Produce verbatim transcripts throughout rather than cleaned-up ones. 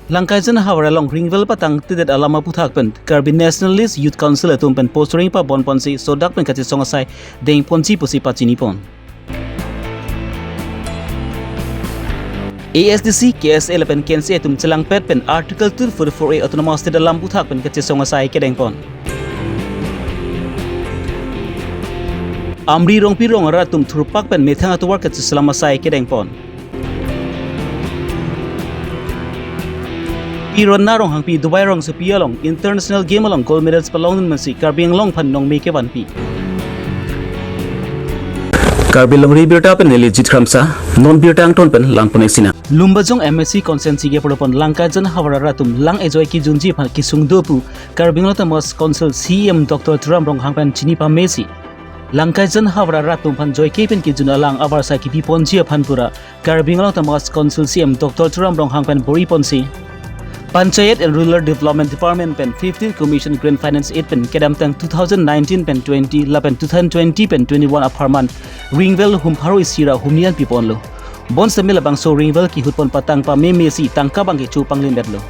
Langkaijan havar along ringvel patangtedet alam aputhak pen Karbi Nationalist Youth Council atum pen posturing pabon ponsi sodak pen kachesong asai dengponji pusi pachinipon. A S D C, K S A lapen K N C A atum chelangpet pen Article two forty-four A Autonomous State alam aputhak pen kachesong asai kedengpon. Amri Rongpi rong arat atum thurpak pen methang atovar kacheselam asai kedengpon. Pi Ronna Ronghangpi Dubai rongsopi along International Game along gold medals palongdun mansi Karbi Anglong aphan nongme kevanpi. Karbi Longri Birta pen neli Jit Kramsa, non birta angton pen langpon-ik sinang. Lumbajong M A C constituency kepropon Langkaijan havar arat atum lang ejoi kejunji aphan kesung do pu Karbi Anglong Autonomous Council C E M Doctor Tuliram Ronghang pen chini pamesi. Langkaijan havar arat atum aphan joike pen kejun alang avarsai kipiponji aphan pura Karbi Anglong Autonomous Council C E M Doctor Tuliram Ronghang pen bor-iponsi Panchayat and Rural Development Department pen fifteen Commission Grant Finance Act pen kedamtang two thousand nineteen pen twenty lapen two thousand twenty pen twenty-one apharman ringvel hum pharo isi ra hum ni-an piponlo. Bonsitame labangso ringvel kehutpon patang pamemesi tangka abangke chepanglimdetlo.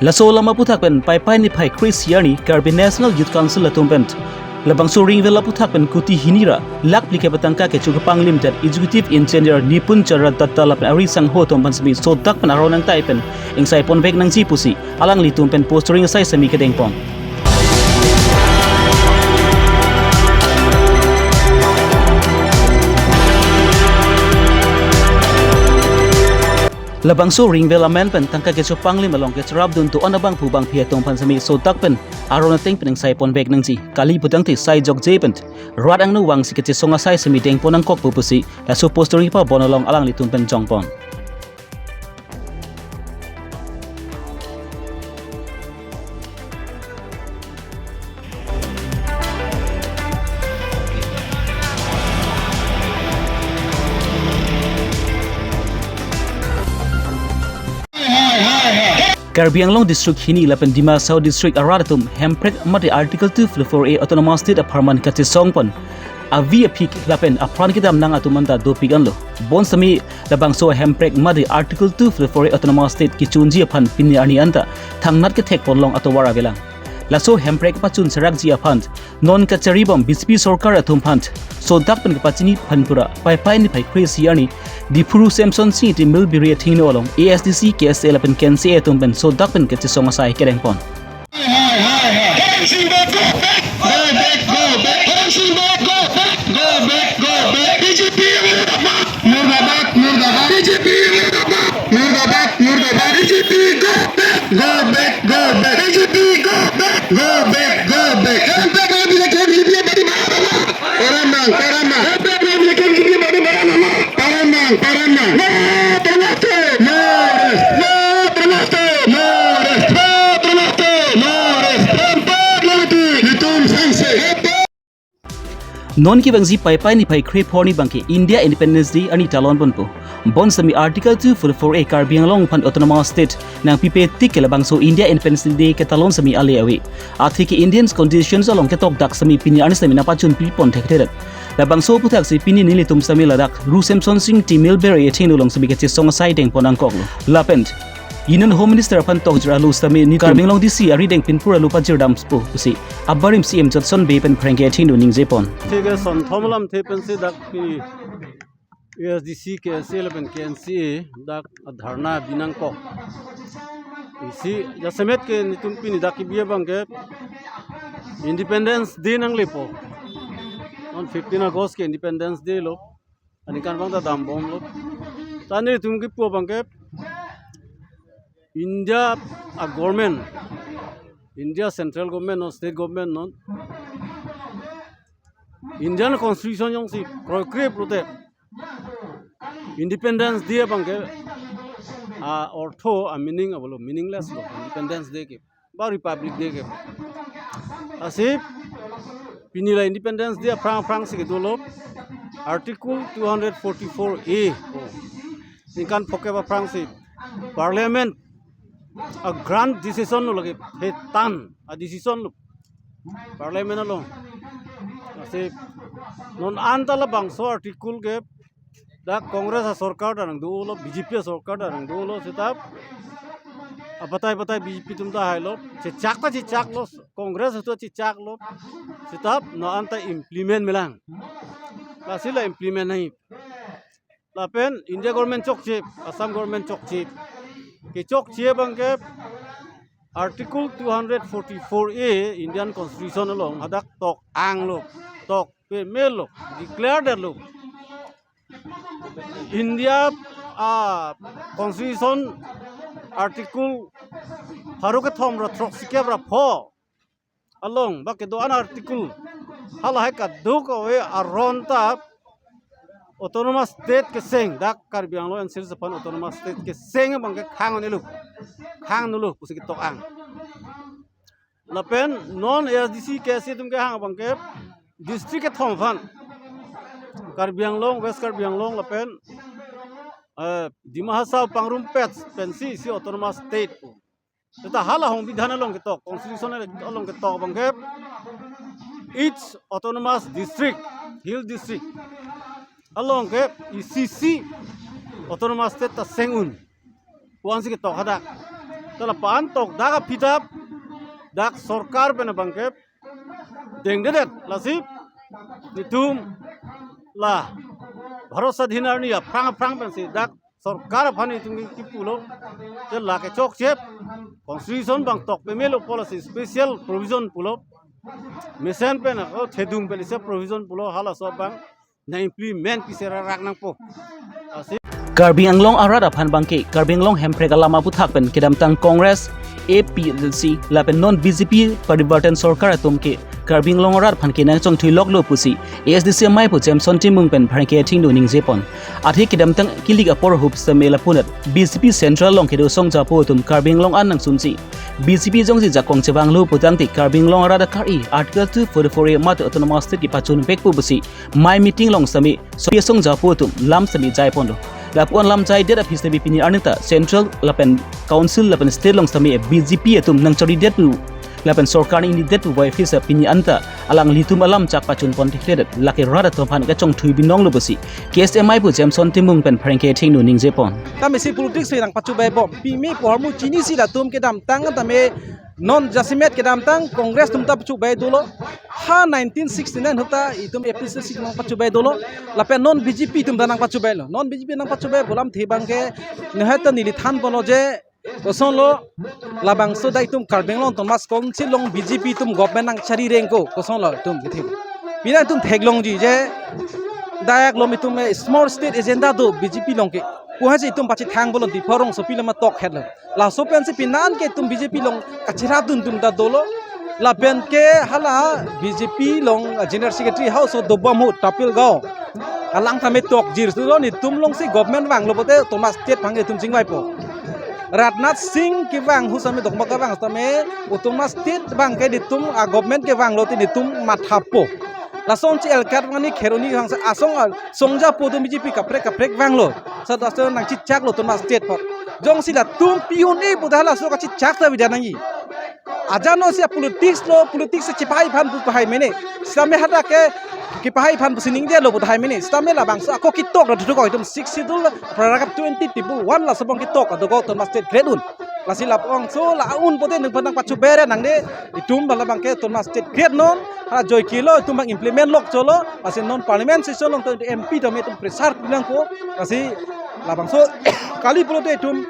Laso alam aputhak pen Paipai niphai kre-isi arni Karbi National Youth Council atum pen labangso ringvel aputhak pen kuti hini ra lakh phlikep atangka kecho kepanglimdet Executive Engineer Nipun Chandra Datta lapen ari sangho atum aphan semi sodak pen aron nangtai pen ingsaipon vek nangji pusi alanglitum pen posturing asai semi kedengpon. Labangso ringvel amen pen tangka kecho panglim along kecherapdun do-an abangphu bangphi atum aphan semi sodak pen aron ateng pen ingsaipon vek nangji. Kali putangte sai jokje pen rat angno vangsi kachesong asai semi dengpon nangkok pu pusi laso posturing pabon along alanglitum pen jongpon. Karbi Anglong District hini lapen Dima Hasao District arat atum hemprek mate Article two forty-four A Autonomous State apharman kachesongpon avi aphik lapen apran kedam nang atum anta dopik anlo. Bonsitame labangso hemprek mate Article two forty-four A Autonomous State kechunji aphan pini arni anta thangnat kethekponlong atovar avelang. Laso hemprek pachun serakji aphan non kacharibom B J P sorkar atum aphan sodak pen kepachini aphan pura Paipai niphai kre-isi arni Diphu Ru Semsonsing Ingti Milbiri athengno along A S D C, K S A lapen K N C A atum pen sodak pen kachesong asai kedengpon. Hi, hi, hi, hi. Horen Sing Bey, go back, go back, go back. Horen Sing Bey, go back, go back, go back. B J P murdabad, murdabad, murdabad. B J P murdabad, murdabad, murdabad. B J P go back, go back, go back. B J P go back, go back, go back. Paran bang, paran bang. Paran bang, paran bang. No, no, no, no, no, no, no, no, no. Itum sangse. Non kevangji Paipai niphai kre-pho arni abangke India Independence Day arni talon ponpo. Bonsitame Article two forty-four A Karbi Anglong aphan Autonomous State nangpipe tik ke labangso India Independence Day ketalon semi ale ave. Atheke Indian Constitution along ketokdak semi pini arni semi nangpachun pipon thekthedet. Labangso aputhak si pini nelitum semi ladak Ru Semsonsing Ingti Milbiri athengno along semi kachesong asai dengpon nangkoklo. Lapen Union Home Minister aphan tokjir alo sitame nelitum Karbi Anglong D C arideng pinpur alo pajirdampo pusi abarim C M Johnson Bey pen pherangke athengno ningjepon. Thik ason thom alamthe pensi dak pini A S D C, K S A lapen K N C A dak dharna binangkok. Isi jasemet ke nelitum pini dak kebi abangke Independence Day nanglepo. Non fifteen August ke Independence Day lo. Aningkan abang ta dambomlo. Ta nelitum kepu abangke India a government, India central government non state government non, Indian Constitution jongsi kroikre pulote Independence Day abangke a-ortho a-meaning abanglo meaningless lo Independence Day ke ba Republic Day ke. Lasi pini la Independence Day aphrang aphrang si kedolo Article two hundred forty-four A ko. Ningkan phokep aphrang si Parliament a-grant decision lo lake, hetan a-decision lo Parliament along. Lasi non anta labangso article ke dak Congress asorkar ta nangdolo, B J P asorkar ta nangdolo seta abatai batai B J P atum ta hailo, chechak ta chechaklo, Congress atum chechaklo, seta non anta implement melang. Lasi la implement nangji. Lapen India government chokche, Assam government chokche. Kechokche abangke Article two hundred forty-four A Indian Constitution along hadak tok-anglo, tok pemelo, declare detlo. India, ah, Constitution Article pharo kethom ra throksi kep ra pho along ba kedo-an article halahai kadokave aron ta Autonomous State keseng, dak Karbi Anglong N C L aphan Autonomous State keseng abangke khang-un-elo, khang-unlo pusi ketok-ang. Lapen non A S D C, K S A atum kehang abangke district kethom aphan, Karbi Anglong, West Karbi Anglong lapen, eh, Dima Hasao pangrumpet pensi isi Autonomous State pu. Seta hala songbidhan along ketok, Constitution along ketok abangke each autonomous district, hill district along ke isi isi Autonomous State ta seng-un pu-ansi ketok hadak. Ta lapu-an tokdak aphi ta dak sorkar pen abangke dengdedet, lasi nelitum la Bharat Sadhin arni aphrang aphrang pensi dak sorkar aphan nelitum kipulo, je lake chokche, Constitution abang tok pemelo, policy special provision pulo, mesen pen, o, thedung pen isi provision pulo, halaso abang nang-implement pisi rarak nangpo. Lasi Karbi Anglong arat aphan abangke Karbi Anglong Hemprek alam aputhak pen kedamtang Congress, A P H L C lapen non B J P Parivartan Sorkar atum ke Karbi Anglong arat aphan ke nangchongthuiloklo pusi A S D C amei apo Jameson Timung pen pherangke athengno ningjepon. Athe kedamtang kilik apor ahut sitame lapunat B J P Central along kedo songjapo atum Karbi Anglong an nangsunsi B J P jongsi jakong chevanglo putangte Karbi Anglong arat akari Article two forty-four A mate Autonomous State kepachunvekpo pusi amei meeting along sitame songpi songjapo atum lam sitame jaiponlo. Lapu-an lam jaidet aphi sitame pini arni ta Central lapen Council lapen State along sitame B J P atum nangchoridet pu lapen sorkar ningnidet pu bai aphi sitame pini anta alanglitum alam chak pachunpon thekthedet, lake rat atum aphan kachongthui binonglo pusi K S A amei apo Jameson Timung pen pherangke athengno ningjepon. Tame isi politics si nangpachubei bom. Pimi pormu chinisi latum kedamtang tame non jasemet kedamtang Congress atum ta pachubei dolo. Ha nineteen sixty-nine ahut ta itum A P H L C nangpachubei dolo. Lapen non B J P atum ta nangpachubeilo. Non B J P nangpachubei pu alamthe abangke nihai ta neli thanponlo je kosonlo labangso dak itum Karbi Anglong Autonomous Council along B J P atum government nangchari rengko, kosonlo itum kethe. Pini itum theklongji je dak along itum, eh, small state agenda do B J P along ke. Pu-ansi itum pachethang bolon di porong so pilo ma tokhetlo. Laso pensi pini an ke itum B J P along kachira dun dun ta dolo. Lapen ke hala B J P along, ah, General Secretary House so dobom ahut Tapir Gao. Alang tame tokjir sulo, nelitum alongsi government vanglo pote Autonomous State abang itum chingvaipo. Rajnath Singh kevang ahut sitame, Dokmoka vang ahut sitame, Autonomous State abangke nelitum, ah, government kevanglo te nelitum mathapo. Lasonsi L K Advani Kheroni vangsi asong, ah, songjapo atum B J P kaprek kaprek vanglo. Sat aso nangchechaklo Autonomous State apot. Jongsi latum pi-un-e pu ta halaso kachechak ta avedet nangji. Ajano si a-politics lo, politics si chepahai aphan pu pahai mene. Sitame hadak ke kepahai aphan pusi ningjelo pu tahai mene. Sitame labangso ako ketok lo tutu ko itum Sixth Schedule paragraph twenty table one laso abang ketok adokok Autonomous State create un. Lasi labangso la-un pote nangphan nangpachubei re nangde itum bala abangke Autonomous State create non. Hala joike lo itum abang implement lok cholo. Lasi non parliament session along to M P tame itum pressure pinangko. Lasi labangso kali pulote itum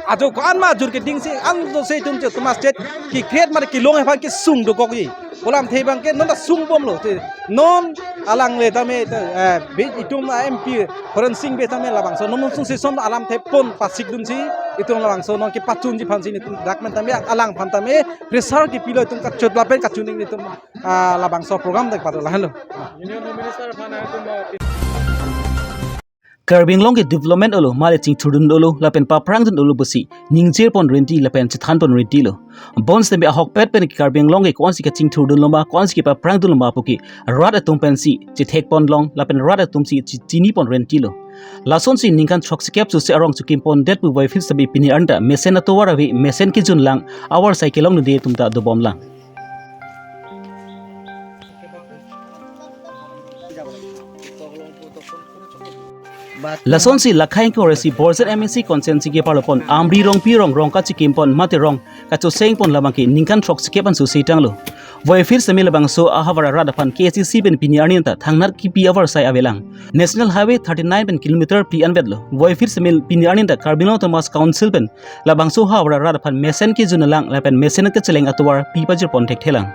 ajo ko-an ma ajur keding si an do se itum che Autonomous State ke-create mane kelong aphan kesung dokokji. Pu alamthe abangke non ta sungbomlo te. Non alangle tame, eh, be itum M P Horen Sing Bey tame labangso non monsoon session alamthe pon pasik dunsi itum labangso non kepachunji aphansi nelitum dak men tame alangphan tame pressure kepilo itum kachot lapen kachuning nelitum, ah, labangso program dak patut lahenlo. Union Home Minister aphan itum, uh, Karbi Anglong ke development olo, male chingthurdun olo, lapen paphrangdun olo pusi ningjepon renti lapen chethanpon rentilo. Bonsitame ahokpet pen Karbi Anglong ke ko-ansi kachingthurdunlo ma, ko-ansi kepaphrangdunlo ma pu ke rat atum pensi chethekponlong, lapen rat atumsi chi-, chinipon rentilo. Lasonsi ningkan throksikep susi arong chukimpondet pu bai aphi sitame pini arni ta mesen atovar ave, mesen kejunlang, avarsai kelongdunde atum ta dobomlang. Lasonsi lakhai ingkoi ra isi Borjan M A C constituency keparlo pon Amri Rongpi arong rong kachikim pon mate rong kachoseng pon labang ke ningkan throksikep an susi tanglo. Voifield seme labangso ahavar arat aphan K A C C pen pini arni ta thangnat kipi avarsai avelang. National Highway thirty-nine pen kilometer phli anvetlo. Voifield seme pini arni ta Karbi Anglong Autonomous Council pen labangso ahavar arat aphan mesen kejun alang lapen mesen kacheleng atovar pi pajir pon thekthelang.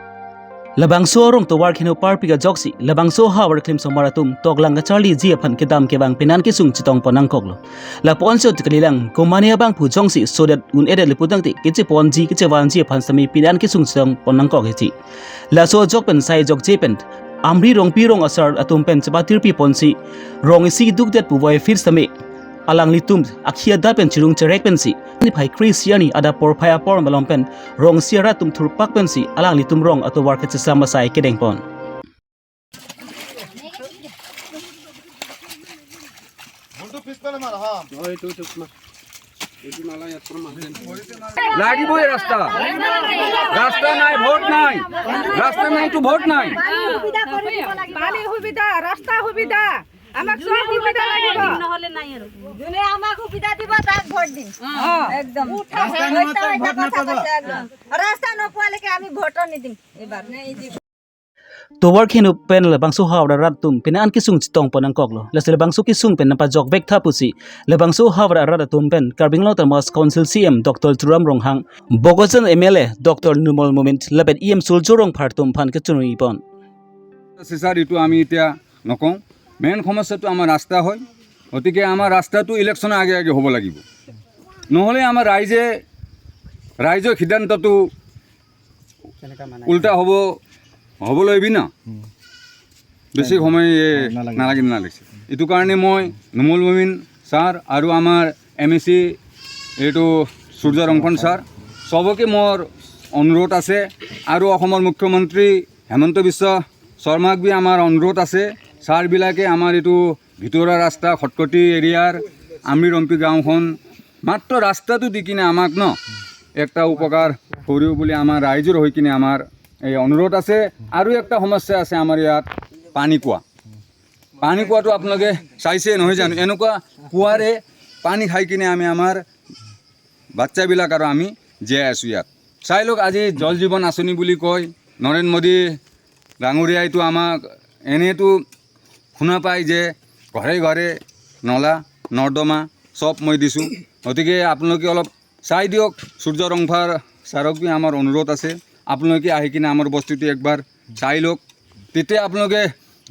Labangso arong tovar kheno parpik ajoksi labangso ahavar klim somar atum toklang kacharliji aphan kedam kevang penan kesung chetong pon nangkoklo. Lapu-an si otik kalilang komane abang pu jongsi sodet un-edet le putangte kecheponji kechevanji aphan seme penan kesung chetong pon nangkok hiji. Laso ajok pen sai ajok je pen Amri Rongpi arong asar atum pen chepatirpi ponsi rong isi dukdet pu Voifield seme alanglitum akhei adak pen chirung cherek pensi niphai kre-isi arni adap porphai apor malom pen rong isi arat atum thurpak pensi alanglitum rong atovar kachesam asai kedeng pon. লাগিবই ৰাস্তা। ৰাস্তা নাই, ভোট নাই। ৰাস্তা নাইতো ভোট নাই। পানী সুবিধা, ৰাস্তা সুবিধা, আমাক চব সুবিধা লাগিব। যোনে আমাক সুবিধা দিব, তাক ভোট দিম। একদম। ৰাস্তা নোপোৱালৈকে আমি ভোটো নিদিম এইবাৰ। Tovar kheno pen labangso ahavar arat atum penan kesung chetong pon nangkoklo. Lasi labangso kesung pen nangpajok vek tha pusi labangso ahavar arat atum pen Karbi Anglong Autonomous Council C E M Doctor Tuliram Ronghang, Bokajan M L A Doctor Numal Momin lapen E M Surjya Rongphar atum aphan kechunri pon. আছে ছাৰ, এইটো আমি এতিয়া নকওঁ। মেইন সমস্যাটো আমাৰ ৰাস্তা হয়। গতিকে আমাৰ ৰাস্তাটো ইলেকশ্যনৰ আগে আগে হ'ব লাগিব, নহ'লে আমাৰ ৰাইজে, ৰাইজৰ সিদ্ধান্তটো উল্টা হ'ব, হ'বলৈ বি না। বেছি সময় এ, নালাগে। নালাগে, নালাগিছে। এইটো কাৰণে মই নুমল মমিন ছাৰ আৰু আমাৰ এম এ চি এইটো সূৰ্য ৰংফন ছাৰ, চবকে মোৰ অনুৰোধ আছে আৰু অসমৰ মুখ্যমন্ত্ৰী হিমন্ত বিশ্ব শৰ্মাক বি আমাৰ অনুৰোধ আছে। ছাৰবিলাকে আমাৰ এইটো ভিতৰুৱা ৰাস্তা, খটখটি এৰিয়াৰ আমৰি ৰম্পি গাঁওখন মাত্ৰ ৰাস্তাটো দি কিনে আমাক ন একটা উপকাৰ কৰিব বুলি আমাৰ ৰাইজৰ হৈ কিনে আমাৰ এই অনুৰোধ আছে। আৰু একটা সমস্যা আছে আমাৰ ইয়াত, পানী কুঁৱা। পানী কুঁৱাটো আপোনালোকে চাইছে নহয় জানো? এনেকুৱা কুঁৱাৰে পানী খাই কিনে আমি আমাৰ বাচ্চাবিলাক আৰু আমি জীয়াই আছোঁ ইয়াত। চাই লওক, আজি জল জীৱন আঁচনি বুলি কয়, নৰেন্দ্ৰ মোদী ডাঙৰীয়াইতো আমাক এনেইতো শুনা পায় যে ঘৰে ঘৰে নলা নৰ্দমা চব মই দিছোঁ। গতিকে আপোনালোকে অলপ চাই দিয়ক। সূৰ্য ৰংফাৰ ছাৰক বি আমাৰ অনুৰোধ আছে, আপোনালোকে আহি কিনে আমাৰ বস্তিটো একবাৰ চাই লওক, তেতিয়া আপোনালোকে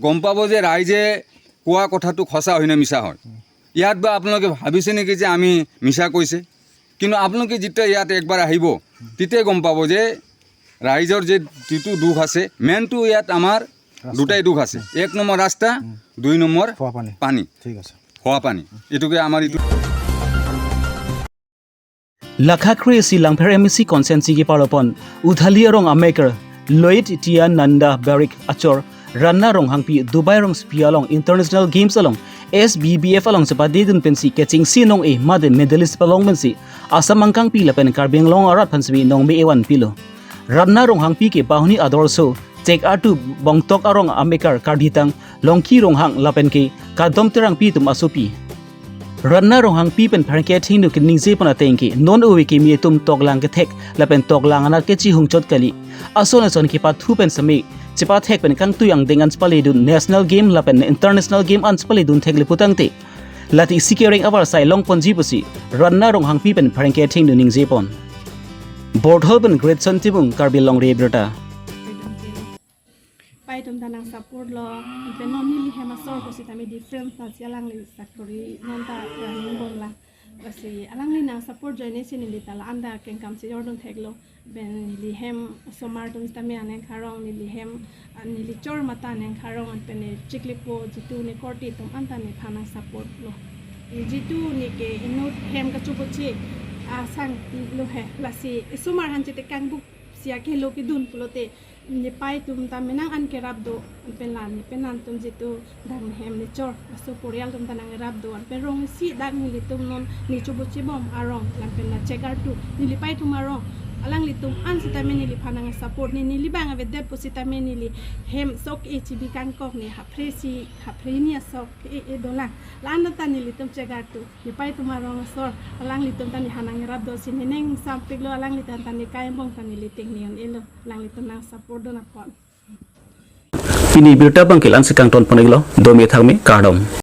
গম পাব যে ৰাইজে কোৱা কথাটো সঁচা হয় নে মিছা হয়। ইয়াত বা আপোনালোকে ভাবিছে নেকি যে আমি মিছা কৈছে? কিন্তু আপোনালোকে যেতিয়া ইয়াত একবাৰ আহিব, তেতিয়াই গম পাব যে ৰাইজৰ যে যিটো দুখ আছে, মেইনটো ইয়াত আমাৰ দুটাই দুখ আছে। এক নম্বৰ ৰাস্তা, দুই নম্বৰ খোৱা পানী। পানী। ঠিক আছে। খোৱা পানী। এইটোকে আমাৰ এইটো। Lakha kre-isi Langpher M A C constituency keparlo pon Udhali arong amekar Loit Tia Nanda Barik achor Ranna Ronghangpi Dubai rong spi along International Games along S B B F along chepadedun pensi kechengsi nong-e mate medalist palong pensi Assam angkangpi lapen Karbi Anglong arat aphan semi nongme evan pilo. Ranna Ronghangpi ke Bahuni Adorsho, Chek Artu, Bongtok arong amekar karditang Longki Ronghang lapen ke Kadom Terangpi atum asopi. Ranna Ronghangpi pen pherangke athengno keningje pon ateng ke non ove kimi atum toklang kethek lapen toklang anat kechihung chot kali. Ason ason kepathu pen seme chepathek pen kangtui angdeng an chepaledun national game lapen international game an chepaledun thek le putangte lati isi kereng avarsai long ponji pusi Ranna Ronghangpi pen pherangke athengno ningje pon. Borthol pen Greatson Timung, Karbi Longri Abirta. Pai atum ta nang support lo, pen non neli hem asor ko sitame different na si alangli sakori non ta running bomlang. Basi alangli nang support joine si neli ta la-an ta kengkam si jordun theklo. Pen neli hem osomar atum sitame aneng karong, neli hem, ah, neli chor mata aneng karong, pen ne chiklipo jitu ne korte atum anta nephan nang support lo. Jitu ne ke inut hem kachubuchi asang lo he, lasi isomar han chete kangbuk sia kelo kedun pulote, ne pai atum ta menang an kerap do, pen la ne penan atum jitu dang hem ne chor, aso porial atum ta nang kerap do, pen rong isi dak nelitum non ne chubuchi bom arong, lam pen la Chek Artu, neli pai atum arong, Alanglitum an sitame neliphan nang support ne, neli bang avedet pusitame neli hem sok e chibi kangkok ne, hapre si, hapre ni asok e, e dolang. La-an ta nelitum chegartu, nepei atum arong asor, alanglitum ta nephan nang rap do si ne ning sampik lo, alanglitum ta ne kai bong ta neli ting ne un-elo, alanglitum nang support dun apot. Pini birta bangke la-an si kangton pon-iklo, dome thakme, kardom.